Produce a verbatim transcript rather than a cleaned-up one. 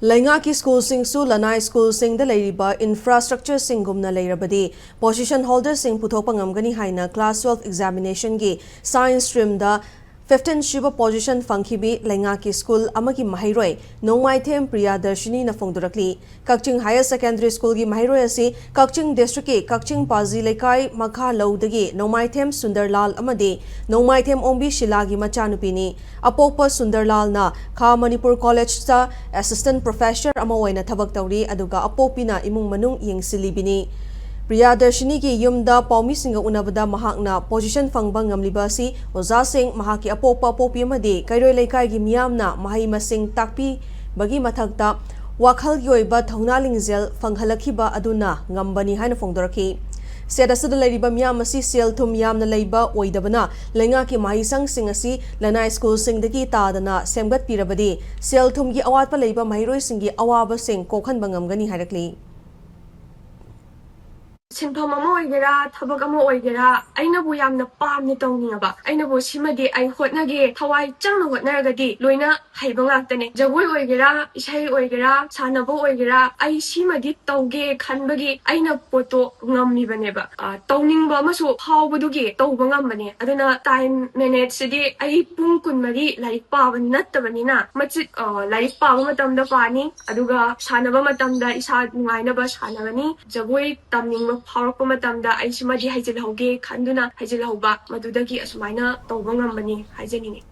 ꯂꯩꯉꯥꯛꯀꯤ ꯁ꯭ꯀꯨꯜꯁꯤꯡꯁꯨ ꯂꯅꯥꯏ ꯁ꯭ꯀꯨꯜꯁꯤꯡꯗ ꯂꯩꯔꯤꯕ ꯏꯟꯐ꯭ꯔꯥꯁ꯭ꯇ꯭ꯔꯛꯆꯔꯁꯤꯡꯒꯨꯝꯅ ꯂꯩꯔꯕꯗꯤ ꯄꯣꯖꯤꯁꯟ ꯍꯣꯜꯗꯔꯁꯤꯡ ꯄꯨꯊꯣꯛꯄ ꯉꯝꯒꯅꯤ ꯍꯥꯏꯅ ꯀ꯭ꯂꯥꯁ ꯇꯨꯋꯦꯜꯐ ꯑꯦꯛꯖꯥꯃꯤꯅꯦꯁꯟꯒꯤ ꯁꯥꯏꯟꯁ ꯁ꯭ꯇ꯭ꯔꯤꯝꯗ ꯐꯤꯐꯇꯤꯟ ꯁꯨꯕ ꯄꯣꯖꯤꯁꯟ ꯐꯪꯈꯤꯕꯤ ꯂꯩꯉꯥꯛꯀꯤ ꯁ꯭ꯀꯨꯜ ꯑꯃꯒꯤ ꯃꯍꯩꯔꯣꯏ ꯅꯣꯡꯃꯥꯏꯊꯦꯝ ꯄ꯭ꯔꯤꯌꯥꯗꯔꯁꯤꯅꯤꯅ ꯐꯣꯡꯗꯣꯔꯛꯂꯤ꯫ ꯀꯛꯆꯤꯡ ꯍꯥꯌꯔ ꯁꯦꯀꯦꯟꯗꯔꯤ ꯁ꯭ꯀꯨꯜꯒꯤ ꯃꯍꯩꯔꯣꯏ ꯑꯁꯤ ꯀꯛꯆꯤꯡ ꯗꯤꯁꯇ꯭ꯔꯤꯛꯀꯤ ꯀꯛꯆꯤꯡ ꯄꯥꯖꯤ ꯂꯩꯀꯥꯏ ꯃꯈꯥ ꯂꯧꯗꯒꯤ ꯅꯣꯡꯃꯥꯏꯊꯦꯝ ꯁꯨꯟꯗꯔꯂꯥꯜ ꯑꯃꯗꯤ ꯅꯣꯡꯃꯥꯏꯊꯦꯝ ꯑꯣꯡꯕꯤ ꯁꯤꯂꯥꯒꯤ ꯃꯆꯥꯅꯨꯄꯤꯅꯤ꯫ ꯑꯄꯣꯛꯄ ꯁꯨꯟꯗꯔꯂꯥꯜꯅ ꯈꯥ ꯃꯅꯤꯄꯨꯔ ꯀꯣꯂꯦꯖꯇ ꯑꯦꯁꯤꯁꯇꯦꯟꯠ ꯄ꯭ꯔꯣꯐꯦꯁꯔ ꯑꯃ ꯑꯣꯏꯅ ꯊꯕꯛ ꯇꯧꯔꯤ, ꯑꯗꯨꯒ ꯑꯄꯣꯛꯄꯤꯅ ꯏꯃꯨꯡ ꯃꯅꯨꯡ ꯌꯦꯡꯁꯤꯜꯂꯤꯕꯤꯅꯤ꯫ ꯄ꯭ꯔꯤꯌꯥꯗꯔꯁꯤꯅꯤꯒꯤ ꯌꯨꯝꯗ ꯄꯥꯎꯃꯤꯁꯤꯡꯒ ꯎꯅꯕꯗ ꯃꯍꯥꯛꯅ ꯄꯣꯖꯤꯁꯟ ꯐꯪꯕ ꯉꯝꯂꯤꯕ ꯑꯁꯤ ꯑꯣꯖꯥꯁꯤꯡ, ꯃꯍꯥꯛꯀꯤ ꯑꯄꯣꯛꯄ ꯑꯄꯣꯛꯄꯤ ꯑꯃꯗꯤ ꯀꯩꯔꯣꯏ ꯂꯩꯀꯥꯏꯒꯤ ꯃꯤꯌꯥꯝꯅ ꯃꯍꯩ ꯃꯁꯤꯡ ꯇꯥꯛꯄꯤꯕꯒꯤ ꯃꯊꯛꯇ ꯋꯥꯈꯜꯒꯤ ꯑꯣꯏꯕ ꯊꯧꯅꯥ ꯂꯤꯡꯖꯦꯜ ꯐꯪꯍꯜꯂꯛꯈꯤꯕ ꯑꯗꯨꯅ ꯉꯝꯕꯅꯤ ꯍꯥꯏꯅ ꯐꯣꯡꯗꯣꯔꯛꯈꯤ꯫ ꯁ꯭ꯇꯦꯠ ꯑꯁꯤꯗ ꯂꯩꯔꯤꯕ ꯃꯤꯌꯥꯝ ꯑꯁꯤ ꯁꯦꯜ ꯊꯨꯝ ꯌꯥꯝꯅ ꯂꯩꯕ ꯑꯣꯏꯗꯕꯅ ꯂꯩꯉꯥꯛꯀꯤ ꯃꯍꯩꯁꯪꯁꯤꯡ ꯑꯁꯤ ꯂꯅꯥꯏ ꯁ꯭ꯀꯨꯜꯁꯤꯡꯗꯒꯤ ꯇꯥꯗꯅ ꯁꯦꯝꯒꯠꯄꯤꯔꯕꯗꯤ ꯁꯦꯜ ꯊꯨꯝꯒꯤ ꯑꯋꯥꯠꯄ ꯂꯩꯕ ꯃꯍꯩꯔꯣꯏꯁꯤꯡꯒꯤ ꯑꯋꯥꯕꯁꯤꯡ ꯀꯣꯛꯍꯟꯕ ꯉꯝꯒꯅꯤ ꯍꯥꯏꯔꯛꯂꯤ꯫ ꯁꯤꯟꯐꯝ ꯑꯃ ꯑꯣꯏꯒꯦꯔꯥ, ꯊꯕꯛ ꯑꯃ ꯑꯣꯏꯒꯦꯔꯥ, ꯑꯩꯅꯕꯨ ꯌꯥꯝꯅ ꯄꯥꯝꯅ ꯇꯧꯅꯤꯡꯉꯕ, ꯑꯩꯅꯕꯨ ꯁꯤꯃꯗꯤ ꯑꯩ ꯍꯣꯠꯅꯒꯦ, ꯊꯋꯥꯏ ꯆꯪꯅ ꯍꯣꯠꯅꯔꯒꯗꯤ ꯂꯣꯏꯅ ꯍꯩꯕ ꯉꯥꯛꯇꯅꯦ꯫ ꯖꯒꯣꯏ ꯑꯣꯏꯒꯦꯔꯥ, ꯏꯁꯩ ꯑꯣꯏꯒꯦꯔꯥ, ꯁꯥꯟꯅꯕ ꯑꯣꯏꯒꯦꯔꯥ, ꯑꯩ ꯁꯤꯃꯗꯤ ꯇꯧꯒꯦ ꯈꯟꯕꯒꯤ ꯑꯩꯅ ꯄꯣꯠꯇꯣ ꯉꯝꯃꯤꯕꯅꯦꯕ꯫ ꯑ, ꯇꯧꯅꯤꯡꯕ ꯑꯃꯁꯨ ꯐꯥꯎꯕꯗꯨꯒꯤ ꯇꯧꯕ ꯉꯝꯕꯅꯦ꯫ ꯑꯗꯨꯅ ꯇꯥꯏꯝ ꯃꯦꯅꯦꯖꯁꯤꯗꯤ ꯑꯩ ꯄꯨꯡ ꯀꯨꯟꯃꯔꯤ ꯂꯥꯏꯔꯤꯛ ꯄꯥꯕ ꯅꯠꯇꯕꯅꯤꯅ, ꯃꯆꯤꯠ, ꯑ, ꯂꯥꯏꯔꯤꯛ ꯄꯥꯕ ꯃꯇꯝꯗ ꯄꯥꯅꯤ, ꯑꯗꯨꯒ ꯁꯥꯟꯅꯕ ꯃꯇꯝꯗ ꯏꯁꯥ ꯅꯨꯡꯉꯥꯏꯅꯕ ꯁꯥꯟꯅꯒꯅꯤ꯫ ꯖꯒꯣꯏ ꯇꯝꯅꯤꯡꯕ ꯐꯥꯎꯔꯛꯄ ꯃꯇꯝꯗ ꯑꯩ ꯁꯤꯃꯗꯤ ꯍꯩꯖꯤꯜꯍꯧꯒꯦ ꯈꯟꯗꯨꯅ ꯍꯩꯖꯤꯜꯍꯧꯕ, ꯃꯗꯨꯗꯒꯤ ꯑꯁꯨꯃꯥꯏꯅ ꯇꯧꯕ ꯉꯝꯕꯅꯤ ꯍꯥꯏꯖꯅꯤꯡꯉꯤ꯫